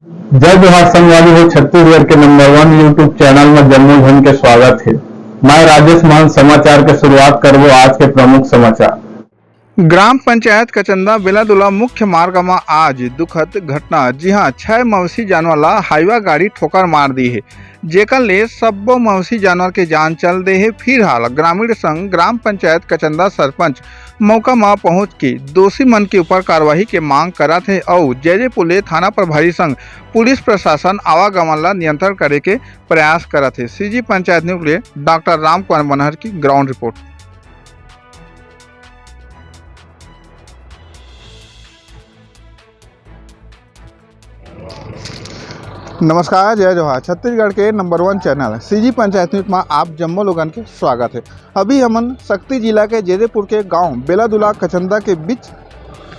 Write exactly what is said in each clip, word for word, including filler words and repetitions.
जय जोहार संगवारी हो, छत्तीसगढ़ के नंबर वन YouTube चैनल में जम्मो झन के स्वागत है। मैं राजेश मान समाचार के शुरुआत करबो आज के प्रमुख समाचार। ग्राम पंचायत कचंदा बेलादुला मुख्य मार्ग म आज दुखद घटना। जी हां, छह मवेशी जानवर ला हाईवा गाड़ी ठोकर मार दी है, जेकर ले सब्बो मवेशी जानवर के जान चल दे है। फिलहाल ग्रामीण संग ग्राम पंचायत कचंदा सरपंच मौका म पहुंच के दोषी मन के ऊपर कार्रवाई के मांग करत है अउ जैदे पुले थाना प्रभारी संग पुलिस प्रशासन आवागमन ला नियंत्रण करे के प्रयास करत है। सीजी पंचायत न्यूज के लिए डॉक्टर राम कुमार मनहर की ग्राउंड रिपोर्ट। नमस्कार, जय जोहार। छत्तीसगढ़ के नंबर वन चैनल सीजी पंचायत न्यूज में आप जम्मो लोगन के स्वागत है। अभी हमन सक्ती जिला के जेदेपुर के गांव बेलादुला कचंदा के बीच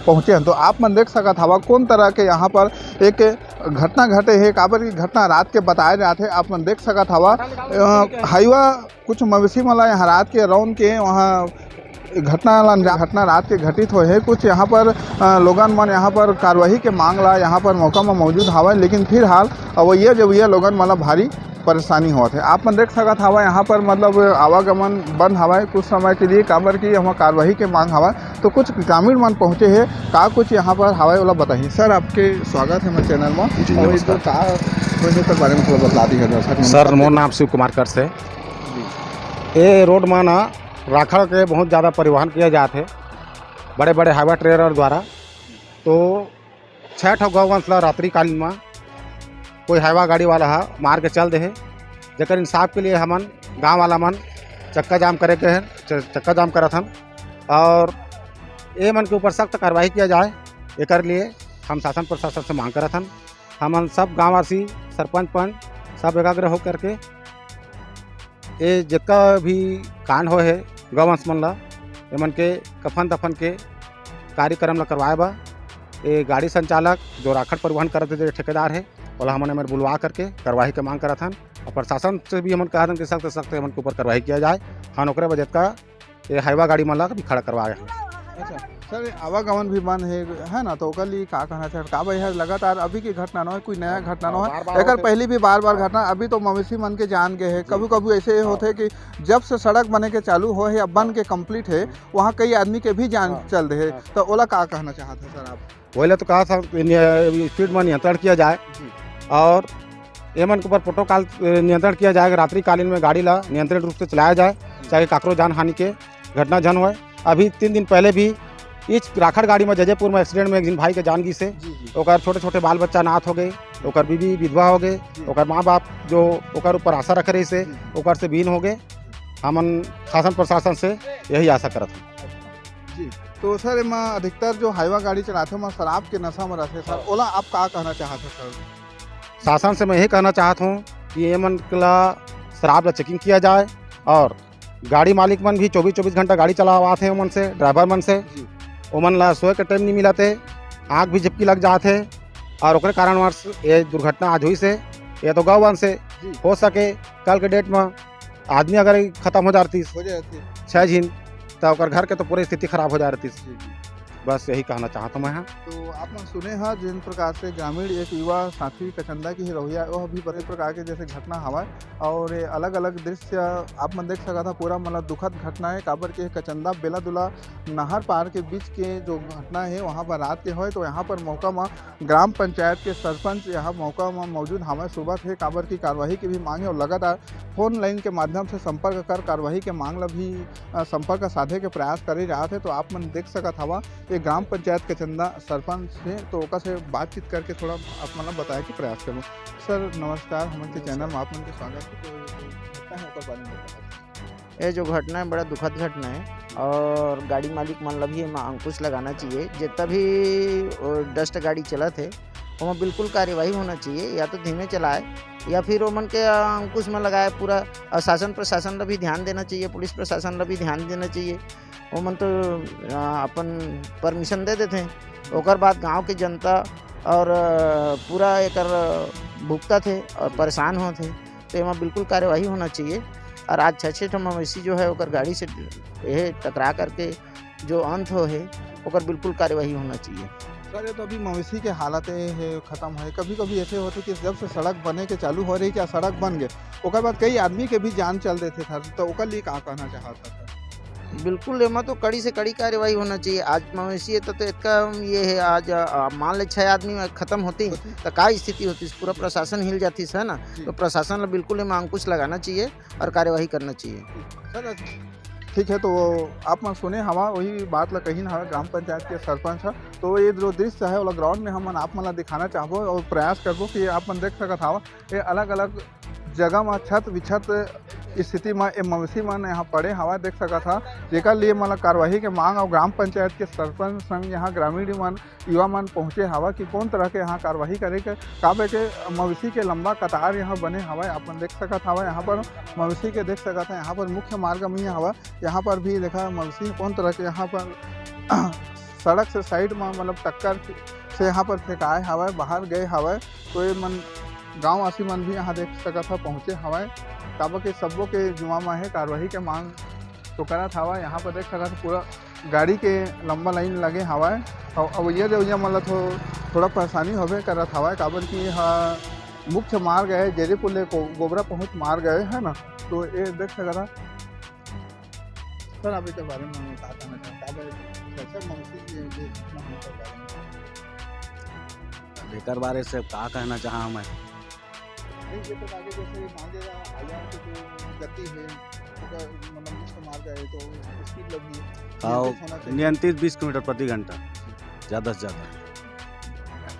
पहुंचे हैं, तो आप मन देख सकत हवा कौन तरह के यहाँ पर एक घटना घटे है, काबर की घटना रात के बताए जात है। आप मन देख सकत हवा, अ, हाईवा कुछ मवेशी मन ला यहाँ रात के रौंद के वहाँ घटना ला अंजाम, घटना रात के घटित होए हे। कुछ यहाँ पर, अ, लोगन मन यहाँ पर कार्रवाई के मांग ला यहाँ पर मौका म मौजूद हावय, लेकिन फिलहाल अवैया जवैया लोगन मन ला भारी परेशानी होवत हे। आप मन देख सकत हावय यहाँ पर मतलब आवागमन बंद हावय कुछ समय के लिए, काबर कि यहाँ कार्रवाई के मांग हावय। तो कुछ ग्रामीण मन पहुँचे हे, का कुछ यहाँ पर हावय ओला बताही। सर, आपके स्वागत है हमारे चैनल में। जी, और नमस्कार। इसको का होए हे, ओकर बारे में थोड़ा बतला दी है, दर्शक मन सर, मोर नाम शिव कुमार कर्स है। जी। ए रोड म ना राखड़ के बहुत ज़्यादा परिवहन किया जात हे, बड़े-बड़े हाईवा ट्रेलर द्वारा। तो छह ठो गौवंश ला रात्रिकालीन म कोई हाईवा गाड़ी वाला ह मार के चल दे हे, जेकर इंसाफ के लिए हमन गांव वाला मन चक्का जाम करे के हन, च-, चक्का जाम करत हन और ए मन के ऊपर सख्त कार्रवाई किया जाए, एकर लिए हम शासन प्रशासन से मांग करत हन। हमन सब गांववासी, सरपंच पंच सब एकाग्र होकर के ए जतका भी कांड होए हे गौवंश मन ला, एमन के कफन दफन के कार्यक्रम ला करवाए बर ए गाड़ी संचालक जो राखड़ परिवहन करत हे, जो ठेकेदार हे, ओला हमन एमन बुलवा करके कार्रवाई के मांग करत हन। और प्रशासन से भी हमन कहत हन कि सख्त से सख्त एमन के ऊपर कार्रवाई किया जाए। हमन ओकरे बर जतका ये हाईवा गाड़ी मन ला भी खड़ा करवाए हन। अच्छा सर, आवागमन भी बंद है, है ना, तो ओकर लिए का कहना चाहत? का भाई है लगातार अभी की घटना नो है, कोई नया हाँ, घटना नो हाँ, है, बार-बार एकर होथे। पहली भी बार-बार हाँ। घटना, अभी तो मवेशी मन के जान गए है। जी। कभी-कभी ऐसे हाँ। होथे कि जब से सड़क बने के चालू हो है या बन के कंप्लीट है, हाँ। वहाँ कई आदमी के भी जान हाँ। चल दे है, हाँ। तो ओला का कहना चाहत है सर आप? वही ला तो कहा सर, नि-, स्पीड में नियंत्रण किया जाए जी। और एमन के ऊपर प्रोटोकॉल, ए, नियंत्रण किया जाए। रात्रिकालीन में गाड़ी ला नियंत्रित रूप से चलाया जाए, जी। चाहे काकरो जान हानि के घटना झन होए। अभी तीन दिन पहले भी इस राखड़ गाड़ी में जजेपुर में एक्सीडेंट में एक झिन भाई के जान गिस हे। जी, जी। ओकर छोटे-छोटे बाल बच्चा नाथ हो गए, ओकर बीबी विधवा हो गए, जी। ओकर माँ बाप जो ओकर ऊपर आशा रखे रहिस हे, जी। ओकर से बीन हो गए। हमन शासन प्रशासन से यही आशा करत हन। जी, तो सर, एमा अधिकतर जो हाईवा गाड़ी चलाथे, ओमा शराब के नशा में रहथे सर, हाँ। ओला आप का कहना चाहत हो सर? शासन से मैं यही कहना चाहत हूँ कि ये मन ला शराब ला चेकिंग किया जाए और गाड़ी मालिक मन भी चौबीस चौबीस घंटा गाड़ी चलावात हे ओमन से, ड्राइवर मन से। जी। ओमन ला सोए के टाइम नहीं मिलत हे, आँख भी झपकी लग जात हे और ओकरे कारणवश ये दुर्घटना आज होइस हे। ये तो गौवंश हे, जी। हो सके कल के डेट में आदमी अगर खत्म हो जातिस, हो जातिस। छह झिन, त ओकर घर के तो पूरी स्थिति खराब हो जातिस। जी, जी। बस यही कहना चाहत हूँ मैं ह। तो आप मन सुने ह जिन प्रकार से ग्रामीण एक युवा साथी कचंदा के ही रहोइया, वह भी बड़े प्रकार के जैसे घटना हवय और ये अलग-अलग दृश्य आप मन देख सकत ह। पूरा मतलब दुखद घटना है, काबर के कचंदा बेलादुला नहर पार के बीच के जो घटना है, वहाँ पर रात के होय तो यहाँ पर मौका म ग्राम पंचायत के सरपंच यहाँ मौका म मौजूद हवय, सुबह के कार्रवाई के भी मांग हे और लगातार फोन लाइन के माध्यम से संपर्क कर कार्रवाई के मांग ल भी, अ, संपर्क साधे के प्रयास करे जात हे। तो आप मन देख सकत हवा, ये ग्राम पंचायत के चंदा सरपंच हे, तो ओकर से बातचीत करके थोड़ा आप मन ल बताए के प्रयास करबो। सर नमस्कार, हमन के नमस्कार। चैनल में आप मन के स्वागत हे। तो घटना हे, ओकर बारे में बताओ। ये जो घटना है, बड़ा दुखद घटना है और गाड़ी मालिक मन ला भी एमा अंकुश लगाना चाहिए। जितना भी, अ, डस्ट गाड़ी चलत है, ओमा बिल्कुल कार्यवाही होना चाहिए, या तो धीमे चलाए या फिर ओमन के, अ, अंकुश में लगाए पूरा। और शासन प्रशासन ला भी ध्यान देना चाहिए, पुलिस प्रशासन ला भी ध्यान देना चाहिए। ओमन तो, अ, अपन परमिशन दे देथे, ओकर बाद गांव के जनता और, अ, पूरा एकर भुगतत हे और परेशान होत हे। तो एमा बिल्कुल कार्यवाही होना चाहिए। और आज छः छः ठो मवेशी जो है ओकर गाड़ी से ये टकरा करके जो अंत हो है ओकर बिल्कुल कार्यवाही होना चाहिए। सर, ये तो अभी मवेशी के हालत ए हे, खतम हे। कभी-कभी ऐसे होथे कि जब से सड़क बने के चालू हो रही, क्या सड़क बन गए, ओकर बाद कई आदमी के भी जान चल देथे सर, तो ओकर लिए का कहना चाहत हव सर? बिल्कुल, एमा तो कड़ी से कड़ी कार्यवाही होना चाहिए। आज मवेशी हे, त, तो इतका ये हे, आज, अ, मान ले छह आदमी में खतम होती, होती। तो का स्थिति होती? पूरा प्रशासन हिल जाती है ना। जी। तो प्रशासन ला बिल्कुल एमा अंकुश लगाना चाहिए और कार्यवाही करना चाहिए। सर, ठीक है, तो आप मन सुने हवा, वही बात ला कहिन हवा ग्राम पंचायत के सरपंच ह। तो ये जो दृश्य है, ओला ग्राउंड में हमन आप मन ला दिखाना चाहबो और प्रयास करबो कि आप मन देख सकत हवा, ये अलग-अलग जगह म छत विछत स्थिति म ये मवेशी मन यहाँ पड़े हवा, देख सकत हवा, जेकर लिए मन ला कार्रवाई के मांग और ग्राम पंचायत के सरपंच संग यहाँ ग्रामीण मन, युवा मन पहुँचे हवा कि कौन तरह के यहाँ कार्रवाई करे के, काबर के मवेशी के लंबा कतार यहाँ बने हवा। आप मन देख सकत हवा, यहाँ पर मवेशी के देख सकत हवा, यहाँ पर मुख्य मार्ग में हवा, यहाँ पर भी देखा मवेशी कौन तरह के यहाँ पर सड़क से साइड में, मतलब, टक्कर से यहाँ पर फेंकाए हवय, बाहर गए हवय। तो ये मन, गांववासी मन भी यहाँ देख सकत ह, पहुँचे हवय, काबर के सब्बो के जुआ में हे, कार्रवाई के मांग तो करत हवय। यहाँ पर देख सकत ह, पूरा गाड़ी के लंबा लाइन लगे हवय। अउ अवैया जवैया मन ल थो-, थोड़ा परेशानी होबे करत हवय, काबर कि ये ह मुख्य मार्ग है, जेरीपुर ले को-, गोबरा पहुँच मार्ग है, है ना। तो ये देख सकत ह। सर, आप एकर बारे में का कहना चाहते हैं? काबर, कैसे मवेशी ये, ये घटना होने के बारे में? अब एकर बारे से का कहना चाहा मैं? नहीं, ये तो आगे जैसे मान लीजिए, हाईवे के जो गति है, ओकर मतलब मुख्य मार्ग है, तो स्पीड लगी, हाँ, नियंत्रित होना चाहिए। नियंत्रित बीस किलोमीटर प्रति घंटा, ज़्यादा से ज़्यादा।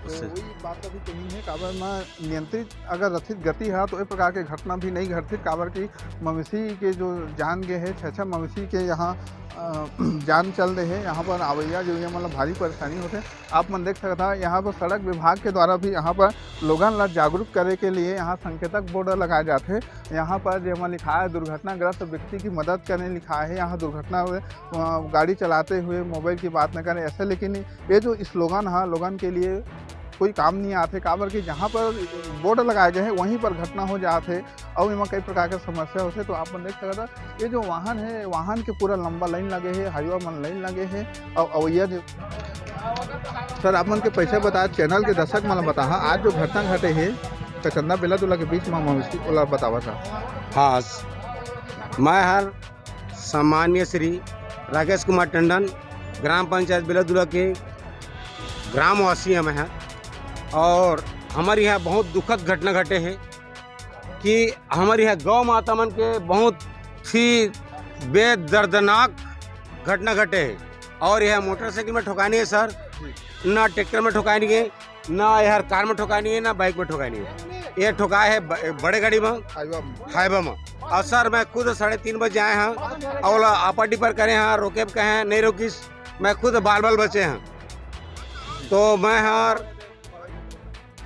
तो उससे वही बात अभी कही है, काबर में नियंत्रित अगर रथित गति हा, तो ए प्रकार के घटना भी नहीं घटती, काबर कि मवेशी के जो जान गे हे, छह-छह मवेशी के यहाँ, अ, जान चल दे हे। यहाँ पर आवैया जो ये मतलब भारी परेशानी होथे। आप मन देख सकत हा, यहाँ पर सड़क विभाग के द्वारा भी यहाँ पर लोगन ला जागरूक करे के लिए यहाँ संकेतक बोर्ड लगाए जाथे। यहाँ पर जेमा लिखा है दुर्घटनाग्रस्त व्यक्ति की मदद करने लिखा है। यहाँ दुर्घटना हुए, अ, गाड़ी चलाते हुए मोबाइल की बात न करें, ऐसे। लेकिन ये जो स्लोगन है, लोगन के लिए कोई काम नहीं आते, काबर कि जहाँ पर बोर्ड लगाए गए हैं, वहीं पर घटना हो जाते और एमा कई प्रकार के समस्या होते। तो आप मन देख सकत हव, ये जो वाहन है, वाहन के पूरा लंबा लाइन लगे है, हाईवे मन लाइन लगे है। और, और ये जो, सर, आप मन के पैसे बता, चैनल के दर्शक मन ला बताहा, आज जो घटना घटे है कचंदा बेलादुला के बीच में मवेशी, ओला बतावा था। हाँ, मैं हर सम्मान्य श्री राकेश कुमार टंडन, ग्राम पंचायत बेलादुला के ग्रामवासी हम हैं और हमारे यहाँ बहुत दुखद घटना घटे है कि हमारे यहाँ गौ माता मन के बहुत ही बेदर्दनाक घटना घटे है। और यह मोटरसाइकिल में ठोकानी है सर, ना ट्रैक्टर में ठोकानी है, ना यार कार में ठोकानी है, ना बाइक में ठोकानी है। ये ठोका है ब-, बड़े गाड़ी में, हाईवा में। हाईवा में। और सर, मैं खुद साढ़े तीन बजे आए हैं और अपर डिपर करे हैं, रोके कहे हैं, नहीं रोकिस। मैं खुद बाल बाल बचे हैं। तो मैं हर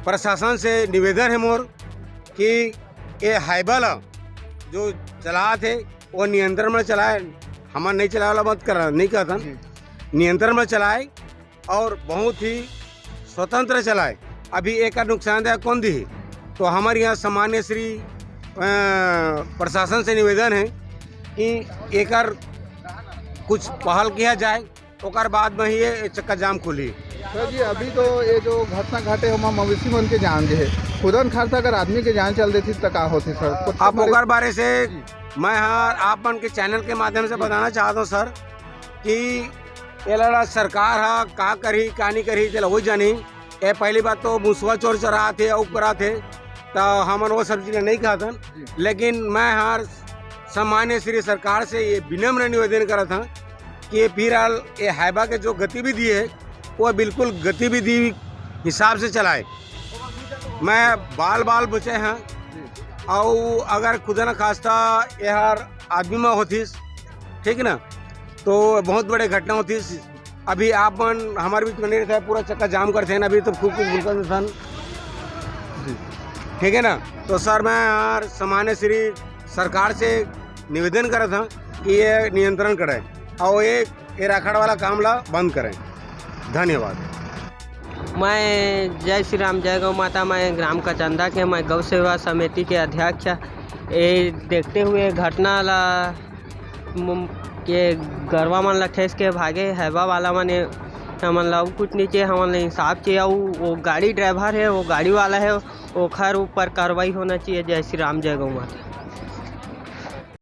प्रशासन से निवेदन है मोर कि ये हाईवा ला जो चलात है, वो नियंत्रण में चलाए। हमन नहीं चलाए वाला मत कर, नहीं कहतन, जी। नियंत्रण में चलाए और बहुत ही स्वतंत्र चलाए। अभी एकर नुकसानदायक कौन दी? तो हमारे यहाँ सम्मान्य श्री, अ, प्रशासन से निवेदन है कि एकर कुछ पहल किया जाए, ओकर बाद में ही ये चक्का जाम खुली। सर जी, अभी तो ये जो घटना घटे, ओमा मवेशी मन के जान गे हे, खुदन खार से अगर आदमी के जान चल देती, तो का होती सर? अब ओकर बारे से जी। मैं हाँ आप मन के चैनल के माध्यम से बताना चाहता हूँ सर, कि एला ला सरकार ह का करही, का नहीं करही, तेला वही जानही। ए, पहली बात तो मुसवा चोर चरात हे, अउ करात हे, त हमन वो सब चीज नहीं कहतन। जी। लेकिन मैं हर सम्मान्य श्री सरकार से ये विनम्र निवेदन करत हूँ कि ये फिलहाल ये हाईवा के जो गतिविधि है, वो बिल्कुल गतिविधि हिसाब से चलाए। मैं बाल बाल बचे हैं, जी। अउ अगर खुदा न खास्ता ये हर आदमी में होतिस, ठीक ना, तो बहुत बड़े घटना होतिस। अभी आप मन हमारे बीच में नहीं रहता है, पूरा चक्का जाम करते हैं ना, अभी तो खूब कुछ बोलता इंसान, ठीक है ना। तो सर, मैं यार सामान्य श्री सरकार से निवेदन करत हूँ कि ये नियंत्रण करें और ये, ये राखड़ वाला काम ला बंद करें। धन्यवाद। मैं जय श्री राम, जय गौ माता। मैं ग्राम कचंदा के, मैं गौ सेवा समिति के अध्यक्ष। ये देखते हुए घटना ला मुम-, के गरवा मन ला ठेस के भागे, हैवा वाला मन ये हमन ला अउ कुछ नहीं चाहिए, हमन ला इंसाफ चाहिए। अउ वो गाड़ी ड्राइवर है, वो गाड़ी वाला है, ओखर ऊपर कार्रवाई होना चाहिए। जय श्री राम, जय गौ माता।